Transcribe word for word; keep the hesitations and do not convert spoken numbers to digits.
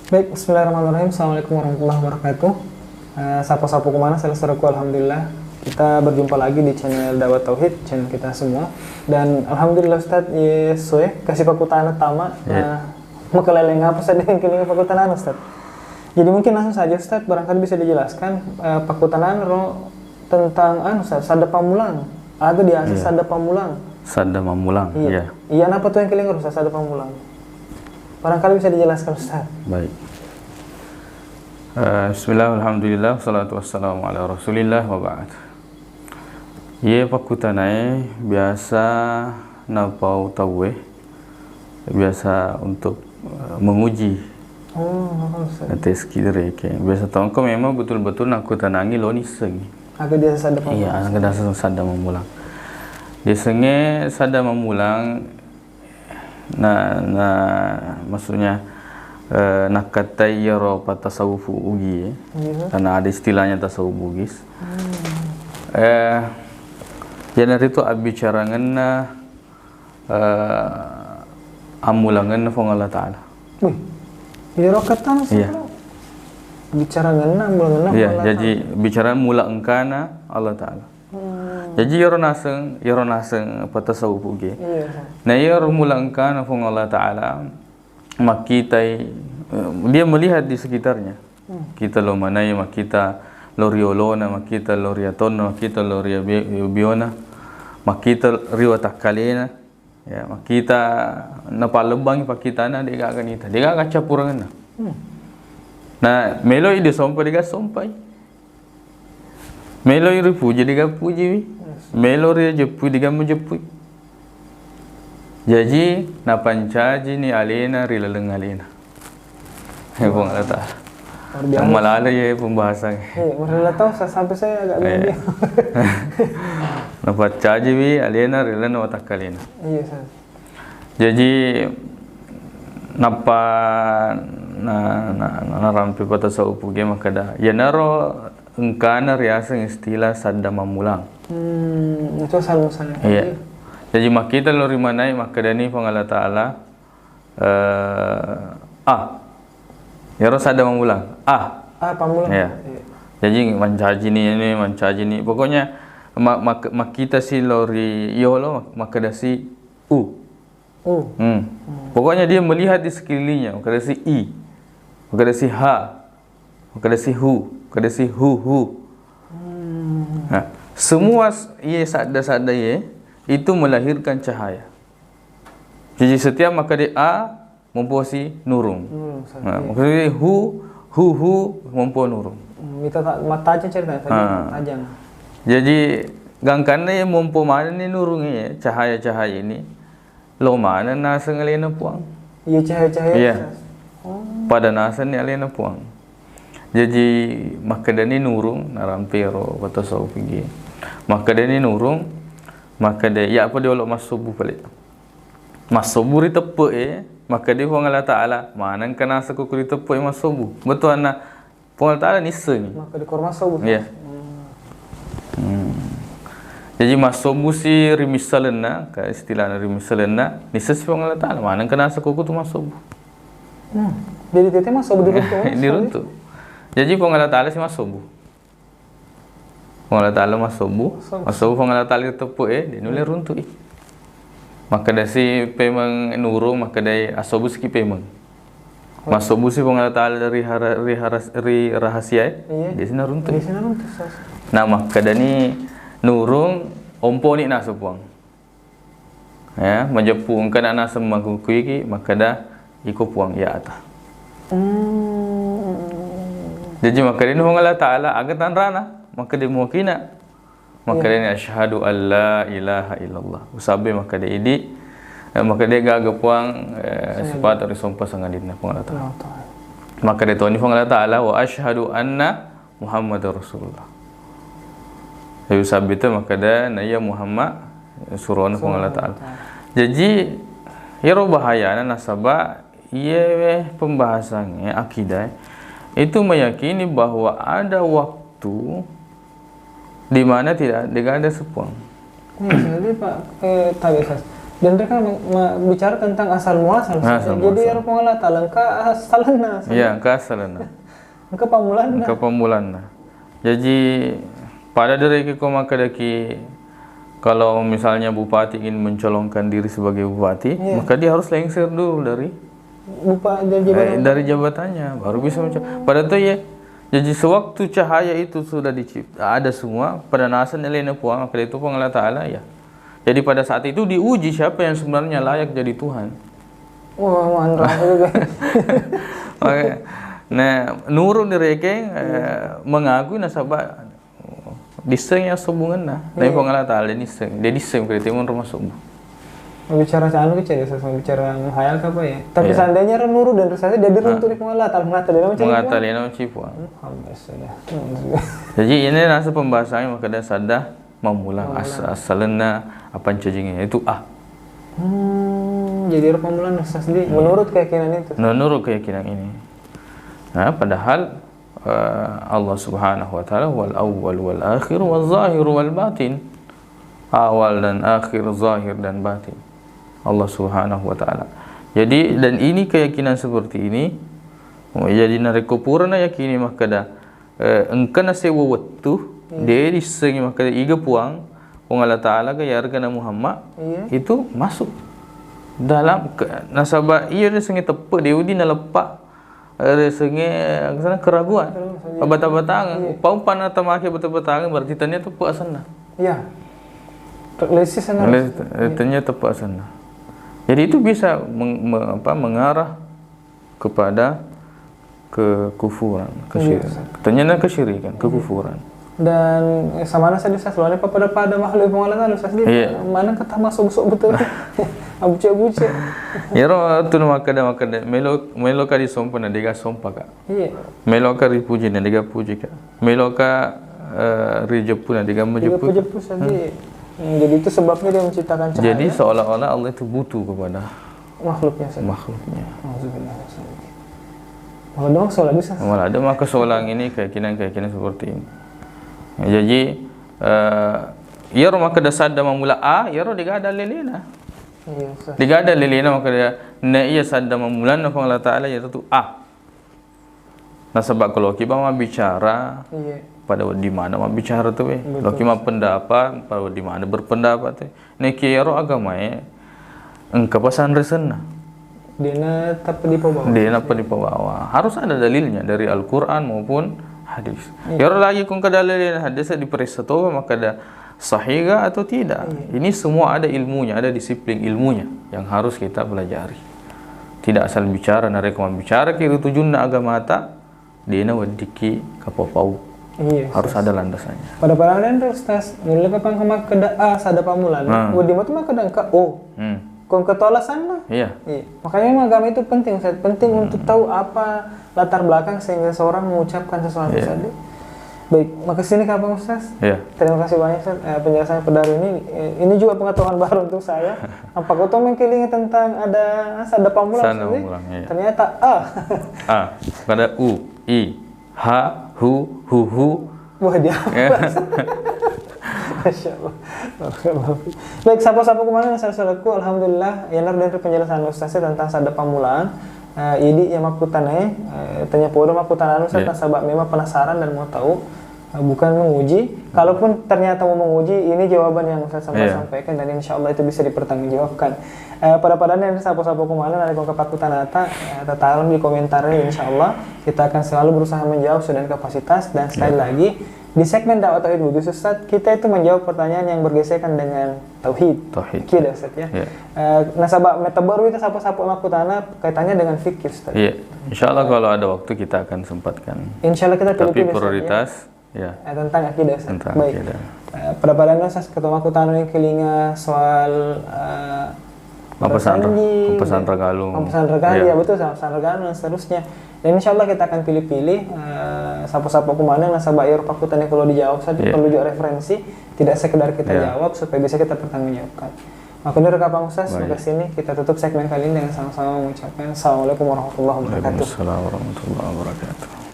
Baik, bismillahirrahmanirrahim. Assalamualaikum warahmatullahi wabarakatuh. Eh, sapa-sapa kumana, saya Lestariku, alhamdulillah. Kita berjumpa lagi di channel Dakwah Tauhid, channel kita semua. Dan alhamdulillah, Ustaz, ye, soe, kasi pakutana tama. Iya. Eh, makaleleng apa saja yang kini pakutana, Ustaz? Jadi mungkin langsung saja, Ustaz, barangkali bisa dijelaskan, eh, pakutana ro tentang, anu, Ustaz, sadda pammulang. Atau diaseng sadda pammulang. Sadda mammulang, iya. Iya, napa tu yang kelinga, Ustaz, sadda pammulang? Barangkali bisa dijelaskan, Ustaz. Baik. Eh, bismillah, alhamdulillah, wassalatu wassalamu ala rasulillah, wa ba'd. Ye pakkutanae biasa napau tauwe, biasa untuk, eh, menguji. Oh, Ustaz. Tes ki dereke. Biasa tongko memang betul-betul nakkutanangi lo nissengi. Aga diaseng sadda pammulang. Iya, aga diaseng sadda mammulang. Diasengnge sadda mammulang, na, na, maksudnya, eh, nakkattai iyaro patasawuf Ugi, iya, karena ada istilahnya tasawuf Bugis. Hmm. Eh, iyanaritu abbicarangenna, eh, ammulangenna Puang Allah Ta'ala. Wih, iyaro kattana. Iya. Bicarangenna, ammulangenna Puang Allah Ta'ala. Iya, jadi bicara mula engkana Allah Ta'ala. Hmm. Jaji iyaro naseng, iyaro naseng patasawuf Ugi. Iya. Nah, iyaro mula engkana Puang Allah Ta'ala, makkitai, eh, dia melihat di sekitarnya. Hmm. Kita lo manai, makkita lo ri olona, makkita lo ri atonna, makkita lo ri abi-, biona, makkita ri watakkalena. Ya, makkita napallebbangi pakkitana, degaga nita, degaga accappurengenna. Hmm. Na, meloi disompa, dega sompai. Meloi ripuji, dega pujiwi. Yes. Melo rijeppui, dega majeppui. Jaji, napancajini alena ri laleng alena. Wah. Puang Allah Ta'ala. Luar biasa. Yang malala ya pembahasan. Iya, merela tahu sa-, sampai saya agak bingung. Iya. Napaccajiwi alena ri lalenna watakkalena. Iya, Ustaz. Jaji, nappa na, na, na, narampe patasawuf Ugi makkeda, iyanaro engkana riaseng istilah sadda mammulang. Hmm, itu asal musanna. Iya. Jaji, makkita lo ri manai makkedani Puang Allah Ta'ala, eh, ah. Iyaro sadda mammulang. Ah. Ah, pammulang. Iya. Iya. Jaji, mancajini ini, mancajini. Pokoknya, ma-, mak-, makkita si lo ri yolo, mak-, makkeda si u. U. Hmm. Hmm. Pokoknya dia melihat di sekelilingnya, makkeda si i. Makkeda si ha. Makkeda si hu. Makkeda si hu, hu. Hmm. Nah, semua s-, iye sadda-sadda iye, itu melahirkan cahaya. Jadi, setiap makkeda a, momposi nurung. Nurung, sa-, nah, iya. Maksudnya hu, hu, hu, mompo nurung. Hmm, itu ta-, mattajang ceritanya, tajang, ah, tajang. Jadi, gangkanna ya mompo manenni nurung ya, cahaya-cahaya ini, lo maneng naseng alena Puang. Iya, cahaya-cahaya. Iya. Sa-, oh. Pada nasenni alena Puang. Jaji, makkedani nurung, narampe ro patasawuf Ugi. Makkedani nurung, makkeda, iya apa diolo massobu pale. Massobu ri teppe'e, makkeda Puang Allah Ta'ala, manengka naseng ko ri teppe'e massobu. Bettuanna Puang Allah Ta'ala nissengi. Makkeda koro massobu. Iya. Hmm. Hmm. Jaji massobu si ri missalenna, ka istilahna ri missalenna, nisseng si Puang Allah Ta'ala, manengka naseng ko tu massobu. Hmm. Jadi tete massobu diruntu. Diruntu. Jaji Puang Allah Ta'ala si massobu. Puang Allah Ta'ala massobu, massobu. Massobu Puang Allah Ta'ala ri teppe'e, de nulle runtu'i. Makkedasi pemeng nurung, makkedai assobu siki pemeng. Oh. Massobu si Puang Allah Ta'ala ri hara-, ri haras-, ri rahasiae, iya, de si naruntu'i. De si naruntu, sas. Nah, makkedani nurung, omponi naseng Puang. Ya, majeppu engkana naseng makkukuiki, makkeda, "Iko Puang, iya ata." Hmm. Jaji makkedani Puang Allah Ta'ala, aga tanrana? Makkeda muakina. Iya. Makkedani, "Asyhadu an la ilaha illallah." Usabbe makkeda idi, eh, makkeda gaga Puang, eh, sipata risompa sangadinna Puang Allah Ta'ala. Allah Ta'ala. Makkeda toni Puang Allah Ta'ala, "Wa asyhadu anna Muhammadar Rasulullah." Jadi, sabbitu makkeda, na iya Muhammad surona Puang Allah Ta'ala. Jadi, iyaro bahayana nasaba iye pembahasangnge akidah itu meyakini bahwa ada waktu di mana tidak, tidak ada sepuang. Nih, jadi Pak, eh, tabe, Sas. Dan mereka me-, me-, bicara tentang asal muasal. Asal muasal. Jadi, ero Puang Allah Ta'ala engka asalenna, asalenna. Iya, engka asalenna. Engka pammulanna. Engka pammulanna. Jaji, pada direke ko makkedaki, kalau misalnya bupati ingin mencalonkan diri sebagai bupati, iya, maka dia harus lengser dulu dari, bupa-, dari eh, jabatan, dari jabatannya, baru bisa menca-, pada tu ya. Jadi sewaktu cahaya itu sudah dicipta, ada semua, pada naseng alena Puang, maka itu Puang Allah Ta'ala, ya. Jadi pada saat itu diuji siapa yang sebenarnya layak jadi Tuhan. Wah, manrah juga. Oke. Nah, nurut direkeng, eh, mengakui nasaba disseng ya sombungenna. Tapi Puang Allah Ta'ala disseng, dia disseng ke timun rumah sombong. Bicara anu kecil ya, bicara menghayal ke apa ya? Tapi seandainya ero nurut dan rasa dia diruntuh di Puang Allah Ta'ala, mengata dia macam mengata dia macam Puang. Alhamdulillah. Jadi ini rasa pembahasannya maka dia sadar Mammula, as-, asalenna apa ncajingnge itu A. Hmm, jadi ero pammulanna, Ustaz, di, menurut keyakinan itu. Menurut keyakinan ini. Nah, padahal, eh, Allah Subhanahu wa Ta'ala wal awwal wal akhir wal zahir wal batin. Awal dan akhir, zahir dan batin. Allah Subhanahu wa Ta'ala. Jadi, dan ini keyakinan seperti ini, jadi narekko purana yakini makkeda, eh, engka nasewa wettu, de dissengi makkeda iga Puang, Puang Allah Ta'ala ga, yarega na Muhammad, itu masuk dalam ke-, nasaba iya risengnge teppe, de wedding naleppa, eh, risengnge, eh, keraguan, bata-batangeng. Uppa-uppanna tamake bata-batangeng, berarti tania teppe asenna. Iya. Lesis sana. Le-, eh, tania teppe asenna. Jadi itu bisa meng-, me-, apa, mengarah kepada kekufuran, kesyirikan. Tania na kesyirikan, kekufuran. Dan, eh, samana saya bisa selalu pada-pada makhluk Puang Allah Ta'ala, Ustaz, di mana kata masuk-masuk betul. Abuce-buce. Iyaro tu makkeda-makkeda, melo, meloka disompa na dega sompa ka. Iya. Meloka ripuji na dega puji ka. Meloka, eh, rijeppu na dega majeppu. Dega pujeppu, Ustaz, di. Hmm, jadi itu sebabnya dia menciptakan cahaya. Jadi seolah-olah Allah itu butuh kepada makhluknya saja. Makhluknya. Auzubillah. Malah dong soal bisa. Malah ada maka soalan ini keyakinan-keyakinan seperti ini. Ya, jadi, eh, iyaro makkeda sadda mammula A, iyaro dega ada lelena. Iya, Ustaz. Dega ada lelena makkeda na iya sadda mammulanna Puang Allah Ta'ala iyaro tu A. Nasaba ko loki ba mabbicara, pada wedding maneng mabbicara tu we. Betul. Loki mappendapat, pada wedding maneng berpendapat tu. Nekiaro agamae engka pasanresenna. Dena tappa dipabawa. Dena pa dipabawa. Harus ada dalilnya dari Al-Quran maupun hadis. Iya. Iyaro lagi ko engka dalil dari hadis diperiksa toba makkeda sahih ga atau tidak. Iya. Ini semua ada ilmunya, ada disiplin ilmunya yang harus kita pelajari. Tidak asal bicara, narekko mabbicara ki ri tujunna agamata, dena weddikki kapopau. Iya, harus ada landasannya. Pada-pada enre, Ustaz, mulle kapang makkeda A sadda pammulanna, wedding matu makkeda engka O. Hmm. Ko engka to alasanna. Iya. Iya. Makanya memang agama itu penting, Ustaz. Penting untuk tahu apa latar belakang sehingga seorang mengucapkan sesuatu tadi. Baik, makasih nih Kapang Ustaz. Iya. Terima kasih banyak, Ustaz, eh, penjelasannya pada hari ini. Eh, ini juga pengetahuan baru untuk saya. Apa kau tahu mengkilingi tentang ada sadda pammulang, Ustaz? Sadda pammulang, iya. Ternyata A. A. Kada U, I, H, hu, hu, hu. Wah, dia apa? Masya Allah. Baik, sapa-sapa kumaneng, saudaraku, alhamdulillah, ya, nar dari penjelasan Ustaz tentang sadda pammulang. Eh, idi iya makkutanae, eh, tanya podo makkutana Ustaz, nasaba memang penasaran dan mau tahu, eh, bukan menguji. Kalaupun ternyata mau menguji, ini jawaban yang Ustaz sampai-, sampaikan dan insya Allah itu bisa dipertanggungjawabkan. Eh, pada-padanya sapa-sapa kumaneng, ada kau kepakutana, eh, taruh di komentar ya, insya Allah kita akan selalu berusaha menjawab sesuai dengan kapasitas. Dan sekali lagi, di segmen dakwah tauhid Bugis Ustaz, kita itu menjawab pertanyaan yang bergesekan dengan tauhid. Tauhid. Akidah, Ustaz, ya. Iya. Eh, nasaba meta baru itu sapa-sapa makkutana kaitannya dengan fikih, Ustaz. Iya. Insya Allah kalau ada waktu kita akan sempatkan. Insya Allah kita pilih-pilih, Ustaz, ya. Tapi prioritas, ya. Eh, tentang akidah, Ustaz. Tentang akidah. Baik. Eh, pada-padanya, Ustaz, ketemu aku tanu yang kelinga soal, eh, Mappessanre-, berjanji, Mappessanre Galung. Mappessanre Galung, iya, ya, betul, Mappessanre Galung dan seterusnya. Dan insya Allah kita akan pilih-pilih, eh, sapa-sapa kumaneng nasaba iyaro pakkutana kalau dijawab saja, iya, perlu juga referensi, tidak sekedar kita, iya, jawab supaya bisa kita pertanggungjawabkan. Makanya dari Kapang Ustaz, baik, makasih nih, kita tutup segmen kali ini dengan sama-sama mengucapkan Assalamualaikum warahmatullahi wabarakatuh. Waalaikumsalam warahmatullahi wabarakatuh.